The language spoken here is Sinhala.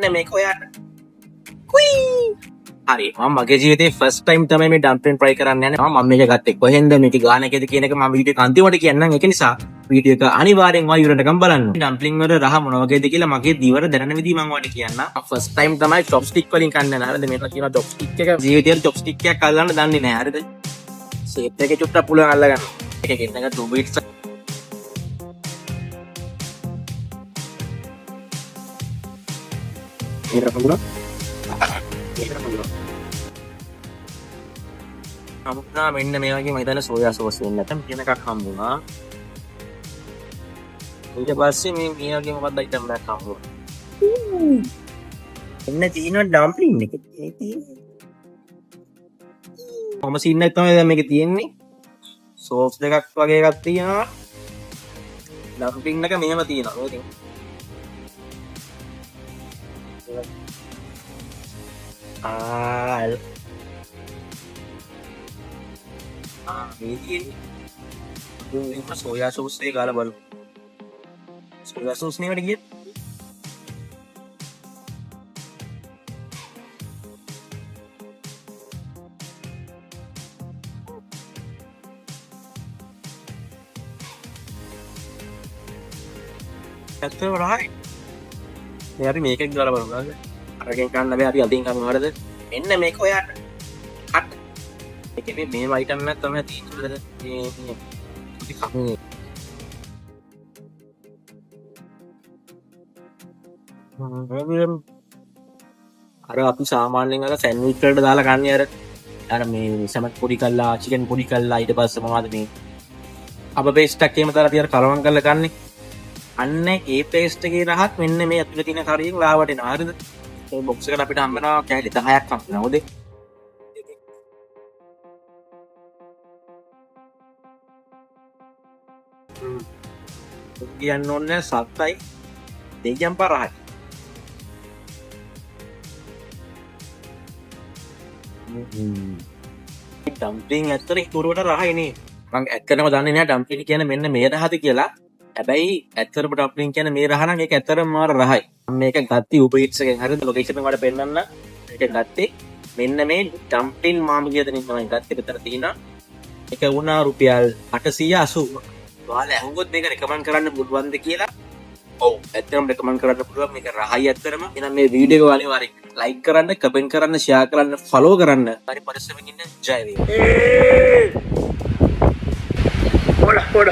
මෙන්න මේක ඔයාට. කුයි. හරි, මම මගේ ජීවිතේ ෆස්ට් ටයිම් තමයි මේ ඩම්ප්ලින් ට්‍රයි කරන්න යන්නේ. මම මේක ගත්තේ කොහෙන්ද, මේක ගාන කීයද කියන එක මම වීඩියෝ එක අන්තිමට කියන්නම්. ඒක නිසා වීඩියෝ එක අනිවාර්යෙන් ඔයා ඉවරනකම් බලන්න. ඩම්ප්ලින් වල රහ මොන වගේද කියලා මගේ දිවට දැනෙන විදිහ මම ඔයාලට කියන්නම්. ෆස්ට් ටයිම් තමයි චොප්ස්ටික් වලින් කන්න යන්නේ. හරිද? මේක කියනවා චොප්ස්ටික් එක. ජීවිතේට චොප්ස්ටික් එකක් අල්ලන්න දන්නේ නැහැ. හරිද? ෂේප් එකේ චුට්ටක් පුළුවන් අල්ලගන්න. ඒක ගෙන්න එක 2 බිට්ස්. ඒකට පුළුවන්. ඒකට පුළුවන්. හම්බුණා මෙන්න මේ වගේ මම හිතන්නේ සෝයා සෝස් වෙන්න නැත්නම් කියන එකක් හම්බුණා. ඊට පස්සේ මේ මේ වගේ මොකක්ද අයිටම් එකක් හම්බුණා. එන්න තියෙනවා ඩම්ප්ලින් එක. ඒ තියෙන්නේ. කොහොම සීන් එකක් තමයි දැන් මේකේ තියෙන්නේ. සෝස් දෙකක් වගේ එකක් තියෙනවා. ඩම්ප්ලින් එක මෙහෙම තියෙනවා. මේ ඉතින්. ආ ආ මේ තියෙන්නේ. අපි මෙහෙම සෝයා සෝස් එක ගාලා බලමු. සෝයා සෝස් නේ වැඩි කියන්නේ. ඇත්තටම රහයි. මේ අපි මේකෙන් ගාලා බලමු නේද? අරගෙන කන්න බෑ, අපි අතින් කමු, හරිද? මෙන්න මේක ඔයාට. කට්. ඒකේ මේ මේම අයිටම් එකක් තමයි තියෙන්නේ, හරිද? මේ මේ අපි කමු. අර අපි සාමාන්‍යයෙන් අර සෑන්ඩ්විච් වලට දාලා කන්නේ අර අර මේ සැමන් පොඩි කරලා, චිකන් පොඩි කරලා, ඊට පස්සේ මොනවද මේ අප පේස්ට් එකක් එහෙම දාලා අපි අර කලවම් කරලා කන්නේ. අන්න ඒ පේස්ට් එකේ රහත් මෙන්න මේ ඇතුලේ තියෙන කරියෙන් ලාවට එනවා. හරිද? මේ බොක්ස් එකට අපිට හම්බ වෙනවා කෑලි 10ක් හම්බ වෙනවා. හොඳේ. කියන්න ඕනේ සත්තයි දෙයියන් පාර රහයි. ඩම්ප්ලින් ඇත්තට හිතුවට රහයි නේ. මං ඇත්තටම දන්නේ නෑ ඩම්ප්ලින් කියන්නේ මෙන්න මේ රහද කියලා. හැබැයි ඇත්තටම ඩම්ප්ලින් කියන්නේ මේ රහ නම් ඒක ඇත්තටම මාර රහයි. මම මේක ගත්තේ Uber Eats එකෙන්. හරිද? ලොකේෂන් එක ඔයාලට පෙන්නන්න. මේක ගත්තේ මෙන්න මේ ඩම්ප්ලින් මාමි කියන තැනින් තමයි ගත්තේ. මෙතන තියෙනවා. ඒක වුණා රුපියල් 880. ඔයාලා ඇහුවොත් මේක රෙකමන්ඩ් කරන්න පුළුවන්ද කියලා? ඔව්, ඇත්තටම රෙකමන්ඩ් කරන්න පුළුවන්. මේක රහයි ඇත්තටම. එහෙනම් මේ වීඩියෝ එක අනිවාර්යෙන් ලයික් කරන්න, කමෙන්ට් කරන්න, ෂෙයා කරන්න, ෆලෝ කරන්න. හරි, පරිස්සමෙන් ඉන්න. ජය වේවා. පොඩ පොඩ.